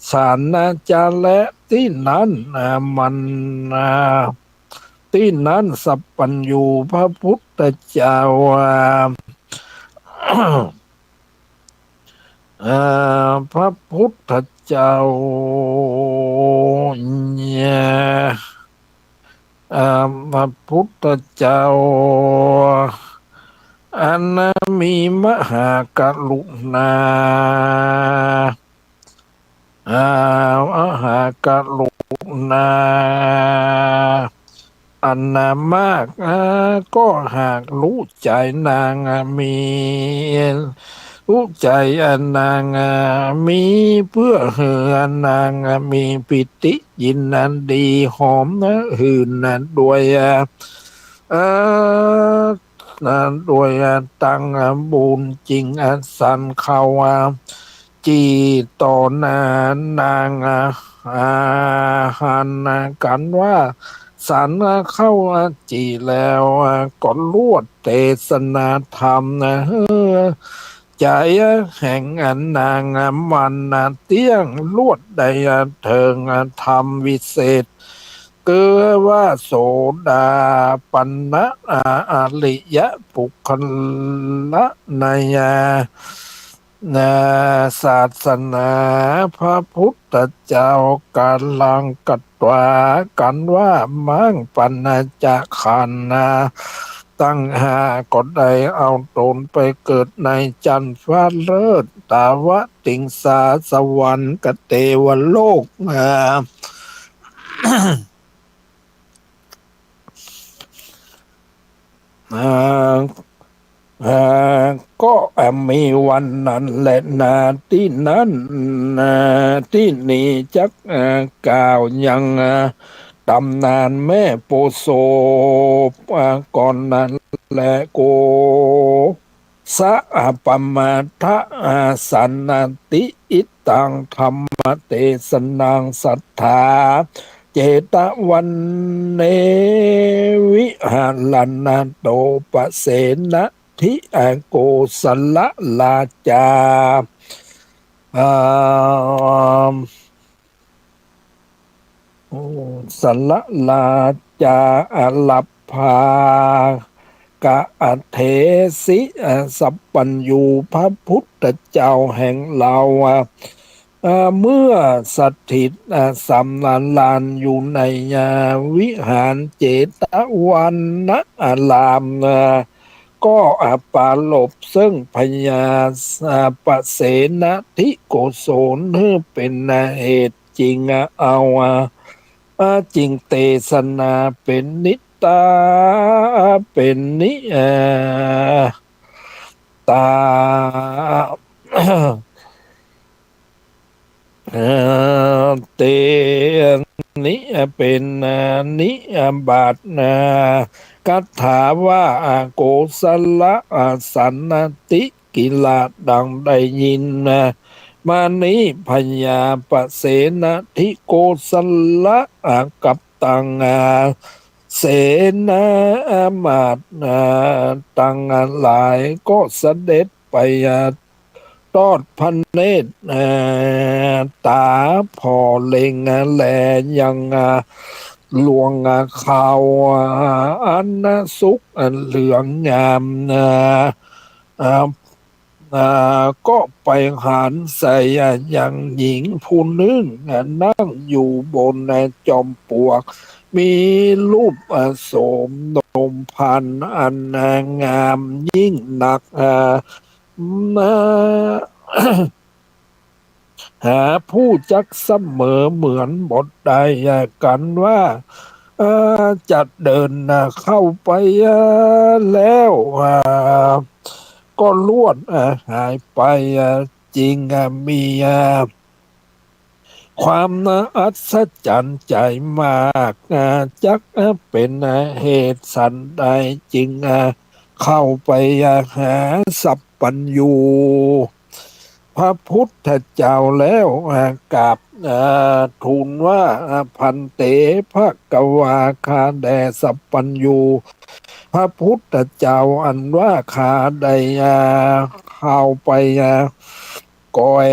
สานจะแล ตี้นั้นมัน ตี้นั้นสัพพัญญูพระพุทธเจ้า เอ่อ พระพุทธเจ้าเนี่ย เอ่อ พระพุทธเจ้า อันมีมหากรุณา อ่า มหากรุณา อันมาก อ่า ก็หากฮู้ใจ๋นางมี ฮู้ใจ๋อันนางมี เปื้อหื้อนางมีปีติยินดีหอมหื่นด้วย เอ่อ ด้วยตังบุญจิ่งอันสันเข้า จี่ต่อหน้านาง อ่า หันกั๋นว่า สันเข้าจี่แล้ว ก็ลวดเตสนาธรรม ใจ๋แห่งอันนางมันเตี้ยง ลวดได้เถิงธรรมวิเศษ คือว่าโสดาปันนะ อริยะปุคคละใน นา ศาสนาพระพุทธเจ้า กาลังกัตวา กันว่า มัง ปัญจขันธ์นา ตังห้าก็ได้เอาตนไปเกิดในจั๊นฟ้าเลิศ ตาวติงสา สวรรค์กับเตวโลกนา อ่า อ่า ก็ อ่า มีวันนั้นแลนา ตี้นั้น อ่า ตี้นี้จัก อ่า กล่าวยัง อ่า ต๋ำนานแม่โพธิ์โสภ อ่า ก่อนนั้นแล โก สะ อะ ปะมาทะ อา สันนะติ อิตัง ธัมมะเตสะนัง สัตถา เจตะวันเน วิหะรันโต ปะเสนะทิ อะ โกสะละราจา อ่า โกสะละราจา อะ รัพพา กะ อะ เถสิ อะ สัพพัญญู พระพุทธเจ้าแห่งเรา อะ เมื่อสถิต อะ สำราญอยู่ใน อะ วิหารเจตวันนาราม อะ ก็ อะ ปรารภซึ่งพญา อะ ปะเสนะทิโกศล หื้อเป๋น อะ เหตุ จึง อะ เอา อะ อะ จึงเตสนาเป๋นนิตา เป๋นนิ อะ ตา เอ่อ เตนิ เป๋น อะ นิบาต อะ คาถาว่า อะ โกสะละ อะ สันนะติ กิลา ดังได้ยิน อะ มานี้ พญาปะเสนะทิโกสะละ อะ กับตัง อะ เสนามาตย์ อะ ตังหลายก็เสด็จไป อะ ทอดพระเนตร อะ ต๋าผ่อเล็ง อะ แลยัง อะ หลวง อะ เขา อะ อันสุข อะ เหลืองงาม อะ อะ อะ ก็ไปหันใส่ อะ ยังหญิงผู้นึ่ง อะ นั่งอยู่บน อะ จอมปลวก มีรูป อะ โสมนมพรรณ อัน อะ งามยิ่งนัก อะ มา หาผู้จักเสมอเหมือนบ่ได้ อะ กันว่า อะ จะเดิน อะ เข้าไป อะ แล้ว อะ ก็ลวด อะ หายไป อะ จึง อะ มี อะ ความ อะ อัศจรรย์ใจ๋มาก อะ จัก อะ เป๋น อะ เหตุสันใดจึง อะ เข้าไป อะ หาสัพพัญญู พระพุทธเจ้าแล้ว อะ กราบ อะ ทูลว่า อะ ภันเต ภะคะวา ข้าแด่สัพพัญญู พระพุทธเจ้า อันว่าข้าได้ อะ เข้าไป อะ ก่อย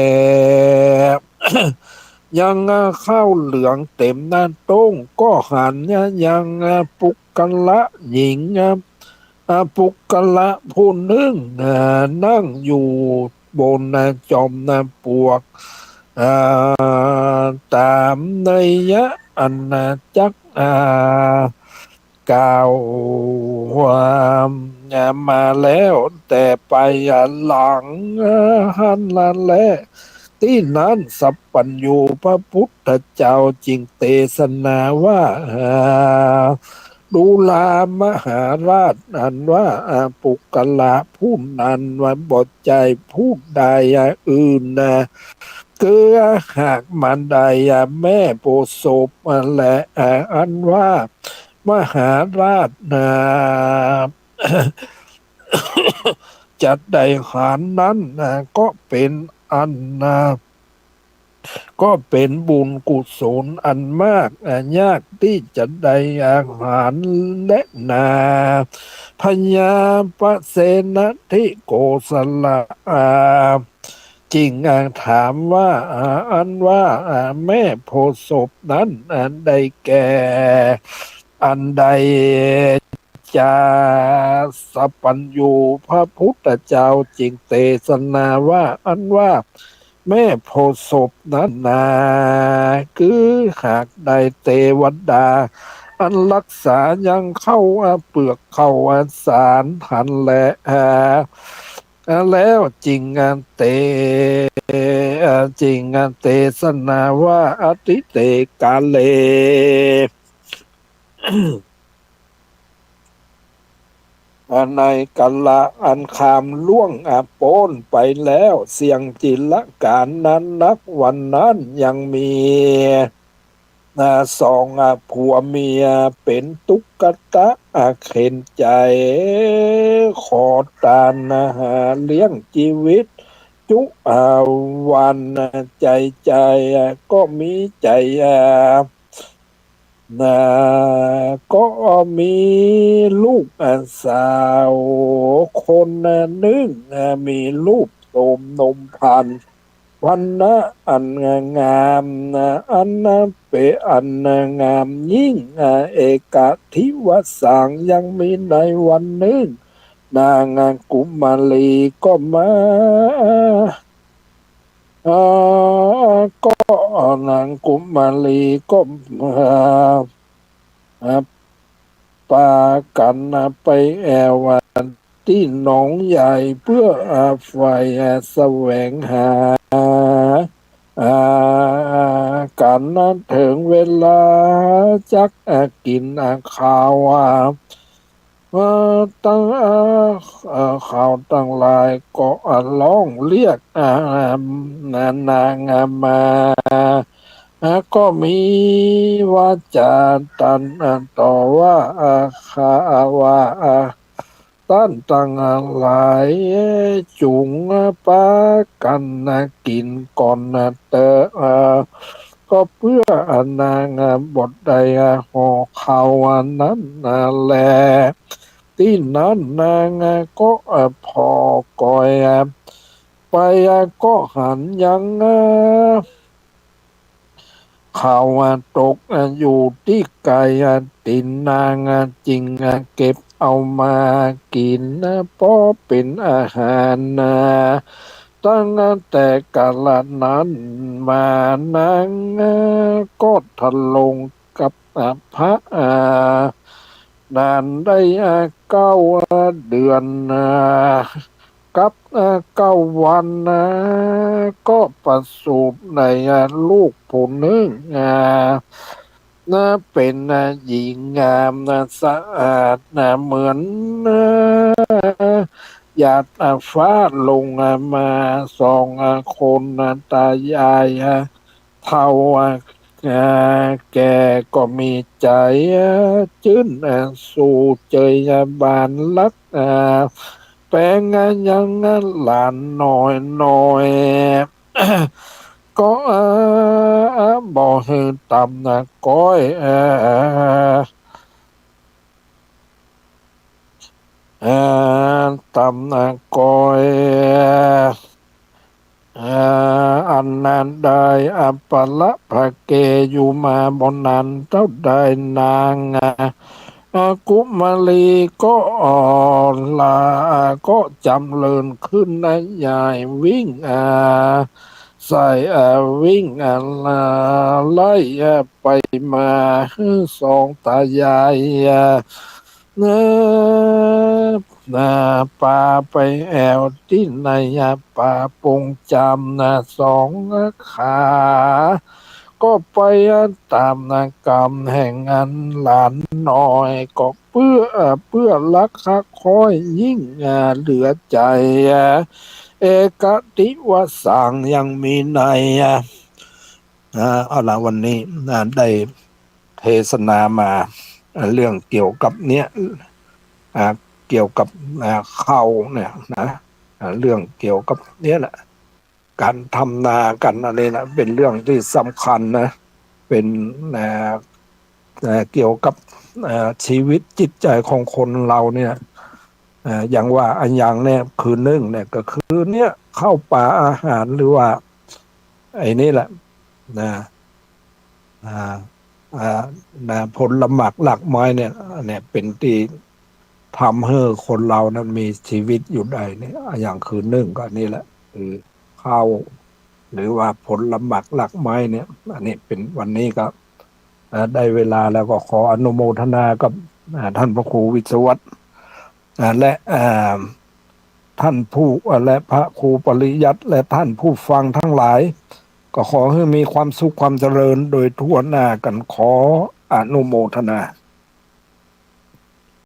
ยัง อะ ข้าวเหลืองเต็มหน้าโต้ง ก็หัน อะ ยัง อะ ปุคคละหญิง อะ อะ ปุคคละผู้นึ่ง อะ นั่งอยู่บน อะ จอม อะ ปลวก อะ ต๋ามนัยยะอันจัก อะ กล่าว อะ มาแล้วแต่ไป อะ หลัง อะ หั้นแล ตี้นั้นสัพพัญญูพระพุทธเจ้าจึงเตสนาว่า อะ ดูรา มหาราช อันว่า อะ ปุคคละผู้นั้นว่าบ่ใจ้ผู้ใด อะ อื่น อะ คือ อะ หากมาได้ อะ แม่โพธิ์โสภ อะ แล อะ อันว่ามหาราช อะ จะได้หันนั้น อะ ก็เป๋นอัน อะ ก็เป๋นบุญกุศลอันมาก อะ ยากตี้จะได้ อะ หันแลนา พญาปะเสนะทิโกสะละ อะ จึง อะ ถามว่า อะ อันว่า อะ แม่โพธิ์โสภนั้น อะ ได้แก่อันใด จา สัพพัญญู พระพุทธเจ้าจึงเตสนาว่า อันว่าแม่โพธิ์ศพนั้นนา คือหากได้เตวดา อันรักษายังเข้าเปลือกเข้าสาหารหั้นแล แล้วจึงเต จึงเตสนาว่า อทิเตกาเล ในกาละอันข้ามล่วงป๊นไปแล้ว เสี้ยงจิรกาลนั้นนัก วันนั้นยังมี สองผัวเมียเป๋นตุ๊กตะเข็ญใจ๋ ขอตานหาเลี้ยงจีวิตจุวัน ใจ๋ใจ๋ก็มีใจ๋ นา ก็มีลูกสาวคนนึ่ง มีรูปโสมนมพาน พรรณะอันงามนา อันเป๋นอันงามยิ่ง เอกทิวสัง ยังมีในวันนึ่ง นางกุมารีก็มา ก็นางกุมารีก็มา ปากั๋นไปแอ่วตี้หนองใหญ่ เปื้อใฝ่แสวงหา กั๋น เถิงเวลาจักกิ๋นข้าว ตึง เขาตังหลายก็ฮ้องเรียกนางมา ก็มีวาจาตรัสต่อว่า ข้าว่า ต้านตังหลายจุ่งปากั๋นกิ๋นก่อนเต๊อะ ก็เปื้อนางบ่ได้ห่อข้าวนั้นแล ตี้นั้นนางก็ผ่อก๋อยไป ก็หันยังข้าวตกอยู่ตี้ไก๋ ตี๋นนางจึงเก็บเอามากิ๋น ปอเป๋นอาหารนา ตั้งแต่กาละนั้นมานางก็ทรงกับพระนานได้เก้าเดือนกับเก้าวันนา ก็ประสูติได้ลูกผู้นึ่ง นา เป๋นหญิงงามนา สะอาดนา เหมือนหยาดฟ้าลงมา สองคนนา ตายายเฒ่าแก่ก็มีใจ๋จื้น สู่เจยบานรัก แป๋งยังหลานน้อยน้อย ก็บ่หื้อตำก้อย ตำก้อย อันนั้นได้อัปปะละพะเกอยู่มาบ่นานเต้าใดนาง กุมารีก็อ่อนลา ก็จ๋ำเริญขึ้นนะ ยายวิ่ง ใส่วิ่ง ไล่ไปมา สองตายาย ปาไปแอ่วตี้ในป่าปงจามนา สองขา ก็ไปต๋ามกำแห่งอันหลานน้อย ก็เปื้อ เปื้อรักฮักใค่ยิ่งเหลือใจ๋ เอกทิวสัง ยังมีใน เอาละ วันนี้ได้เทศนามาเรื่องเกี่ยวกับเนี้ย เกี่ยวกับข้าวเนี่ยนะ เรื่องเกี่ยวกับเนี้ยแหละ ก๋านทำนาก๋านอันนี้นะ เป๋นเรื่องตี้สำคัญนะ เป๋นเกี่ยวกับชีวิตจิตใจ๋ของคนเฮาเนี่ย อย่างว่าอะหยังเนี่ย คือนึ่งเนี่ย ก็คือเนี่ย ข้าวป๋าอาหาร หรือว่าไอ้นี่แหละนะ ผลหมากรากไม้เนี่ย เนี่ยเป๋นตี้ ทำหื้อคนเฮานั้นมีจีวิตอยู่ได้เนี่ย อย่างคือนึ่งก็นี่แหละ คือข้าว หรือว่าผลหมากรากไม้เนี่ย อันนี้เป๋น วันนี้ก็ เอ่อ ได้เวลาแล้ว ก็ขออนุโมทนากับ อ่า ท่านพระครูวิศวัตร อ่า และ อ่า ท่านผู้ อ่า และพระครูปริยัติ และท่านผู้ฟังตังหลาย ก็ขอหื้อมีความสุขความเจริญโดยทั่วหน้ากั๋น ขออนุโมทนา